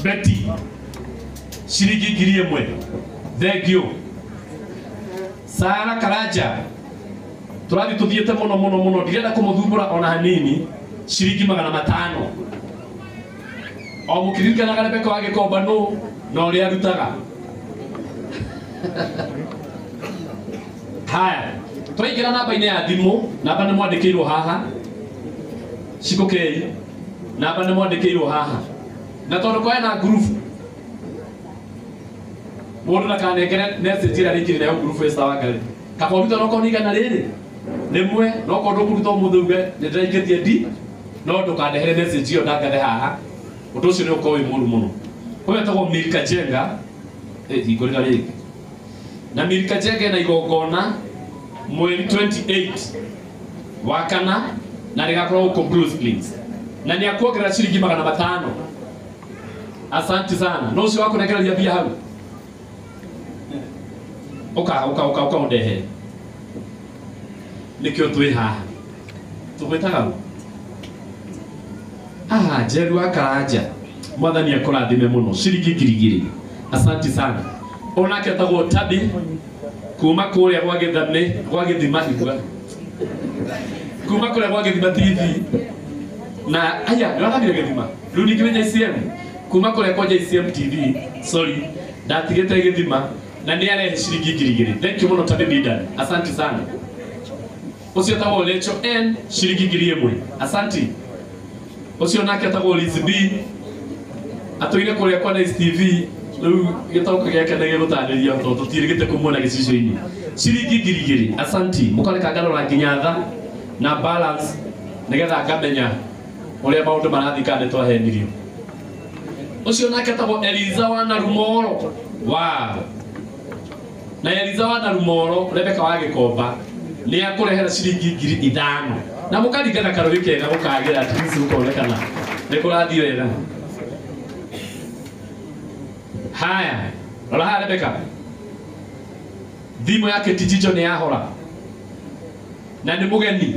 Betty ciringi 1000 thank you. Sara Karanja turathi tuthiete muno muno muno ndirenda kumuthumbura ona hanini ciringi 500 o mukiririkanaga Rebecca wa Gĩkomba nũ na ũrĩa arutaga. Haya twaingĩra namba-inĩ ya thimũ, namba nĩ mwandĩkĩirwo haha Cikũkei, namba nĩ mwandĩkĩirwo haha, na tondũ kwena ngurubu mũndũ ndakanengere message ĩrĩa rĩingĩrĩ nayo ngurubu ĩ sawa Ngai kaba ũruta no korwo nĩ igana rĩrĩ rĩmwe no korwo ndũkũruta ũmũthĩ uge nĩ ndĩraingĩtie ndi no ndũkandehere message ĩyo ndangathe haha ũndũ ũcio nĩ ũkorwo wĩ mũru mũno. Ũyũ etagwo Milka Jenga, hingũrĩra rĩngĩ na Milka Jenga ena igongona mweri 28 wa kana na rĩgakorwo gũkũ Blue Springs na nĩ akuongerera ciringi 500. Asante sana. No ũcio wakũnengereria mbia hau ũka ũka ũka ũka ũndehere nĩkĩo twĩ haha tũgwĩtaga ũ? Ah, Njeru wa Karanja mwathani akũrathime mũno ciringi 2000. Asante sana. Onake etagwo Tabi kuma kũrĩa gwa Gĩthame gwa Gĩthima igua kuma kũrĩa gwa Gĩthima TV na aya nĩwathamire Gĩthima rĩu ningĩ wĩ JCM kuma kũrĩa kwa JCM TV sorry ndatigĩte Gĩthima na nĩ arehe ciringi 2000. Thank you mũno Tabi Bidan, asante sana. Ũcio etagwo Lecho N ciringi 1000. Asante. Ũcio nake etagwo Liz B atũire kũrĩa kwa Nice TV rĩu gĩtoko gĩake nĩ gĩgũtarĩria tondũ tũtirĩgĩte kũmuona gĩcicio-inĩ ciringi 2000. Asanti. Mũkareka ngarora nginya tha na balance nĩgetha ngamenya ũrĩa maũndũ marathiĩ kana nĩtwahenirio. Ũcio nake etagwo Eliza wa Narumoro. Wow. Na Eliza wa Narumoro Rebecca wa Gĩkomba nĩ akũrehera ciringi 5000 na mũkaringana karũĩ kega gũkagĩra at least gũkonekana nĩ kũrathiĩ wega. Haya, rora haha Rebecca, thimũ yake Tijijo nĩ yahora na nĩ mũgeni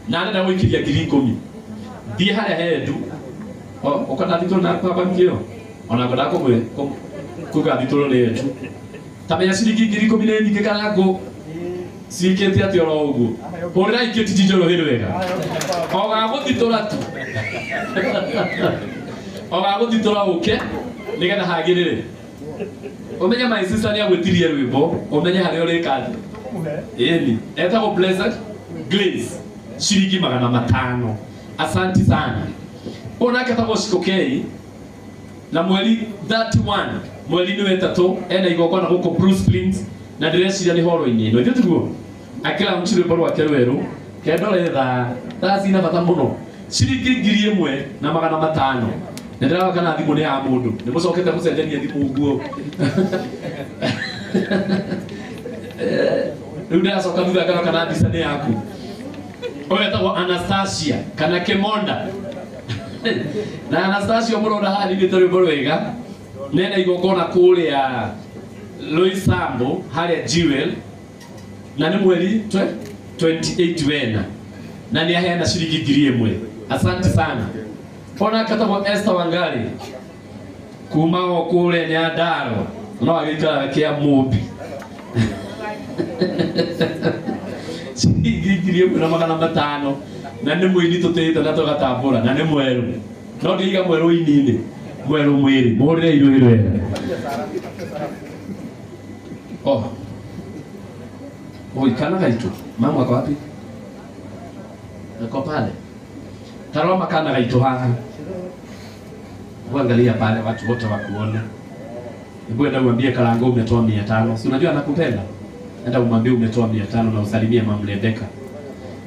na arenda gũikĩria 10,000. Thiĩ harĩa he Edu ũkanathitũrwo na banki ĩyo ona ngwendaga kuga thitũrwo nĩ Edu ta menya ciringi 10,000 nĩ nyingĩ kana ngũ ciĩkĩte atĩ oro ũguo. Hũrĩra ikĩ Tijijo rũhĩ rwega o gagũthitũra tu o gagũthitũra ũke nĩgetha hagĩrĩre. Ũmenye my sister nĩ agwĩtirie rwĩmbo ũmenye harĩa ũrĩka thĩ. Ĩni etagwo Blessed Glaze ciringi 500. Asante sana. Ũyũ nake etagwo Cikũkei na mweri 31 mweri-inĩ wa ĩtatũ ena igongona gũkũ Blue Springs na ndĩreciria nĩ horo-inĩ ĩno ithuĩ tiguo akĩlaunch rwĩmbo rwake rwerũ kendore thaa thaa cina bata mũno ciringi 1500. Nĩ ndĩrarora kana thimũ nĩ ya mũndũ nĩ mũcokete gũcenjania thimũ ũguo rĩu ndĩracoka thutha ngarora kana mbica nĩ yaku. Ũyũ etagwo Anastasia kana Kĩmonda na Anastasia mũrona haha nĩnĩte rwĩmbo rwega nena igongona kũrĩa Loisambo harĩa Jewel na nĩ mweri 28 wena na nĩ aheana ciringi 1000. Asante sana. Ona katagwo Esther Wangari kuma o kũrĩa Nyandarua no agĩikaraga kĩa Mũmbi ciringi 1500 na nĩ mũini tũtĩĩte na tũgatambũra na nĩ mwerũ no ndiiga mwerũ ini-inĩ mwerũ mwĩrĩ mũhũrĩre irũĩ rwega. Oh. Oi, kana gaitũ mama ako wapi? Ako pale. Tarora makana gaitũ haha. Uangalia pale watu wote wakuone. Hebu enda uambie Karango umetoa 500. Si unajua anakupenda? Enda umwambie umetoa 500 na usalimie Mama Rebecca.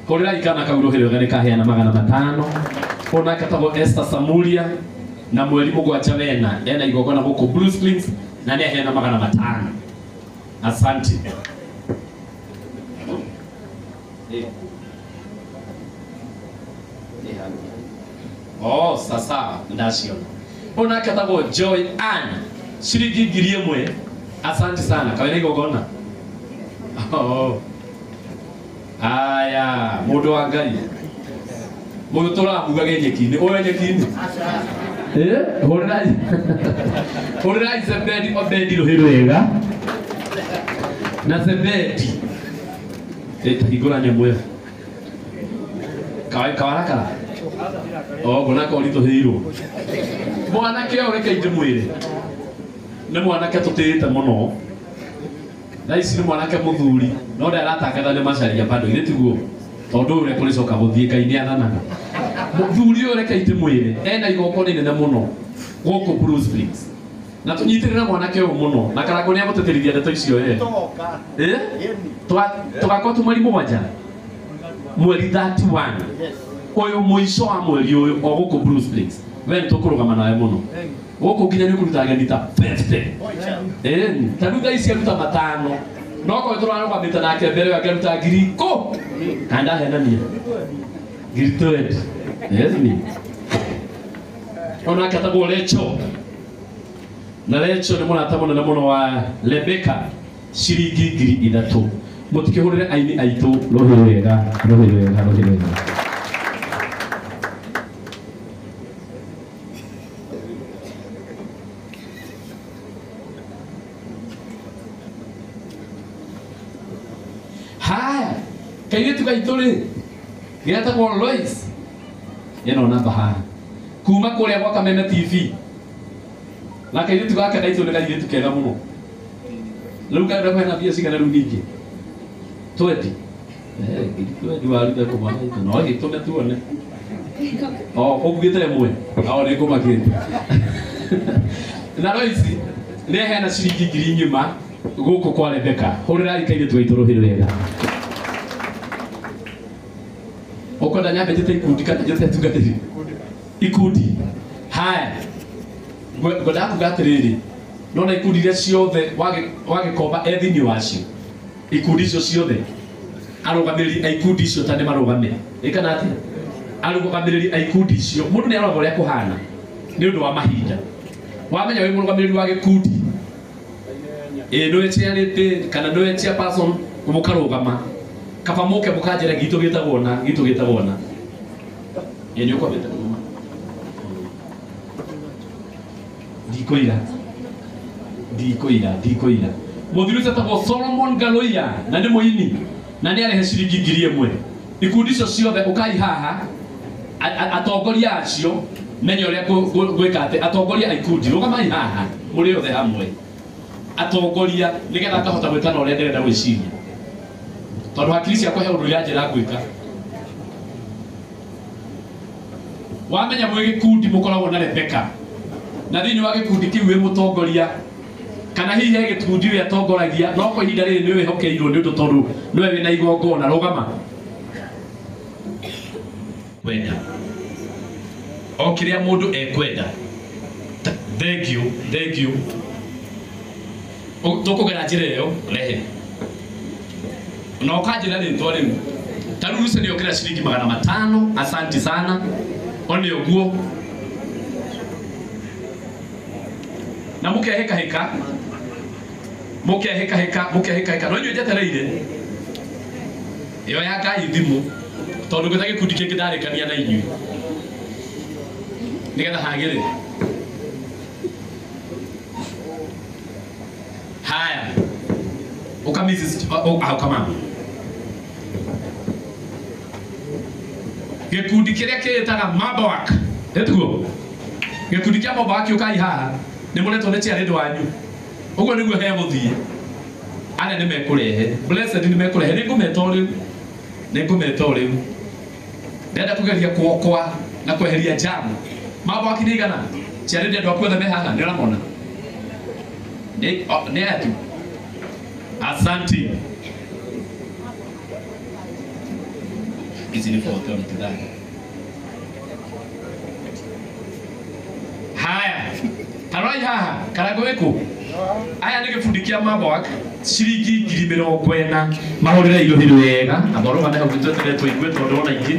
Hũrĩra ikana kau rũhĩ rwega nĩkaheana 500. Ona katagwo Esther Samuria na mweri 7 wena ena igongona gũkũ Blue Springs na nĩ aheana 500. Asante. Oh, sasa ndaciona. Ona katagwo Joy Ann ciringi 1000. Asante sana. Kawena igongona. Oh. Aya, mũndũ wa Ngai. Mũndũ tũramugage nyeki-inĩ. Ũyũ nyeki-inĩ. Hũrĩrai hũrĩrai Zebedi Obedi rũhĩ rwega na Zebedi tahingũra nyamũ ĩyo kawarakara o ngona koritũhĩirwo mwanake ũyũ reke ndĩmwĩre nĩ mwanake tũtĩĩte mũno thaa ici nĩ mwanake mũthuri no ndaratangatha nĩ macaria bado ithe tiguo tondũ ũyũ ũrĩa kũrĩcoka gũthiĩ Ngai nĩ athanaga mũthuri ũyũ reke ndĩmwĩre ena igongona inene mũno gũkũ Blue Springs na tũnyitĩrĩre mwanake ũyũ mũno na Karangũ nĩ agũtĩtĩrithia ndeto icio ye tũgakorwo tu mweri 7 mweri 31 ũyũ mũico wa mweri ũyũ o gũkũ Blue Springs we nĩ tũkũrũgama nawe mũno gũkũ nginya nĩ ũkũruta ageni ta 50 ta rĩu thaa ici aruta 5 no korwo tũrarũgamĩte nake mbere ĩyo akĩruta 10,000 kana ndahenania 20,000 yes ni onake atagwo Lecho na Lecho nĩ mũrata mũnene mũno wa Rebecca ciringi 3,000 mũtikĩhũrĩre aini aitũ rũhĩ rwega rũhĩ rwega rũhĩ rwega. Haya kairĩtu gaitũ rĩ getagwo Lois ĩno namba haha kuma kũrĩa gwa Kameme TV na kairĩtu gaka gaitũ nĩ kairĩtu kega mũno rĩu karenda kũheana mbia cigana rĩu ningĩ 20 ngiri 20 waruta kũ mwana itũ no gĩtũme tuone o ũkugĩte ĩmwe o nĩ ngũmakĩte na Lois nĩ aheana ciringi 1,000 gũkũ kwa Rebecca hũrĩrai kairĩtu gaitũ rũhĩ rwega ũkwenda nyambe njĩte ikundi kana njĩte atungatĩri ikundi haya ngwendaga kuga atĩrĩrĩ nona ikundi iria ciothe wagĩkomba e thĩinĩ wacio ikundi icio ciothe arũgamĩrĩri a ikundi icio ta nĩ marũgame ĩkana atĩa arũgamĩrĩri a ikundi icio mũndũ nĩ aroraga ũrĩa kũhana nĩ ũndũ wa mahinda wamenya wĩ mũrũgamĩrĩri wa gĩkundi nĩwe chairlady kana nĩwe chairperson mũkarũgama kaba mũke mũkanjĩra gitũ gĩtagwo na gitũ gĩtagwo na nĩ ũkwambĩte kuma ndikũira mũthuri ũcio etagwo Solomon Galoia na nĩ mũini na nĩ arehe ciringi 1,000 ikundi icio ciothe ũkai haha atongoria acio menye ũrĩa gwĩka atĩ atongoria a ikundi rũgamai haha mũrĩ othe hamwe atongoria nĩgetha ngahota gwĩka na ũrĩa ndĩrenda gwĩciria tondũ hakiri ciakwa he ũndũ iranjĩra gwĩka wamenya mwĩ gĩkundi mũkoragwo na Rebecca na thĩinĩ wa gĩkundi kĩu wĩ mũtongoria kana hihi he gĩkundi we atongoragia no kwa ihinda rĩrĩ nĩ wĩhokeirwo nĩ ũndũ tondũ nĩwe wĩna igongona rũgama kwenda o kĩrĩa mũndũ ekwenda thank you thank you tũkũgera njĩra ĩyo rehe na ũkanjĩra rĩtwa rĩu ta rĩu Lucy nĩokĩra ciringi 500 asanti sana one ũguo na mũkehĩkahĩka mũkehĩkahĩka mũkehĩkahĩka no inyuĩ njetereire ĩyo ya Ngai thimũ tondũ gwĩta gĩkundi kĩngĩ ndarĩkania na inyuĩ nĩgetha hagĩrĩre haya ũka Mrs. ũka mama gĩkundi kĩrĩa kĩĩtaga Mabawak ĩtiguo gĩkundi kĩa Mabawak ũkai haha nĩ mũretwo nĩ chairlady wanyu ũguo nĩguo he gũthiĩ arĩa nĩ mekũrehe Blessed nĩ mekũrehe nĩ ngũmeta o rĩu nĩ ngũmeta o rĩu ndĩrenda kũgeria kuokoa na kweheria jam Mabawak nĩ igana chairlady andũ aku othe me haha nĩ ũramona nĩ aya tu asanti ici nĩ 40 ona tithani haya tarorai haha Karangũ wĩkũ aya nĩ gĩbundi kĩa Mabawak ciringi 40,000 mahũrĩre irũhi rwega amba ũrũgame hau tweterere tũigue tondũ ona ingĩ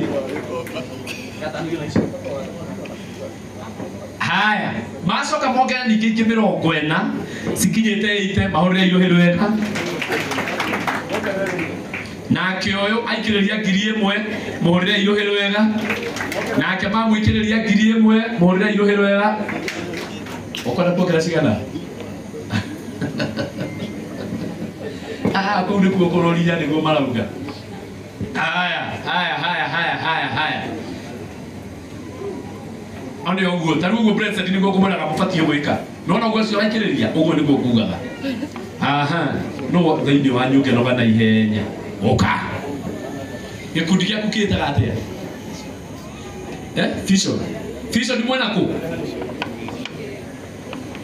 haya macoka mongerere ningĩ ingĩ 40 cikinyĩte 80 mahũrĩre irũhi rwega Nake ũyũ aikĩrĩria 1000, mũhũrĩre irũhĩ rwega. Nake mamũikĩrĩria 1000, mũhũrĩre irũhĩ rwega. Ũkwenda kuongerera cigana? Ah, kũu nĩkuo kũroria nĩguo marauga. Haya, haya, haya, haya, haya, haya. One ũguo, ta rĩu ũguo Blessed nĩguo ngũmwĩraga mũbatiĩ gwĩka. Nĩwona ũguo ũcio waikĩrĩria, ũguo nĩguo ngugaga. Aha, no thĩinĩ wanyu ũngĩnoga na ihenya. Ũka. Gĩkundi gĩaku kĩĩtaga atĩa? Eh, Vision. Vision mwena kũ?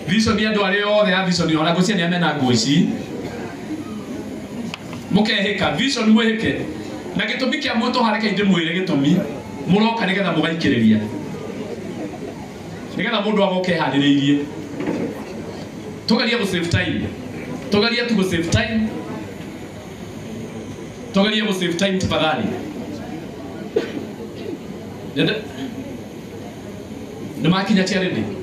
Vision nĩ andũ arĩa othe a Vision, ona ngwĩciria nĩ amena nguo ici. Mũkehĩka, Vision mwĩhĩke. Na gĩtũmi kĩa mũtũ hareke ndĩmwĩre gĩtũmi, mũroka nĩgetha mũgaikĩrĩria. Nĩgetha mũndũ agoke eharĩrĩirie. Tugerie gũ save time. Tugerie tu gũ save time. Tugerie gũ save time tafadhali. Nĩ makinya charity?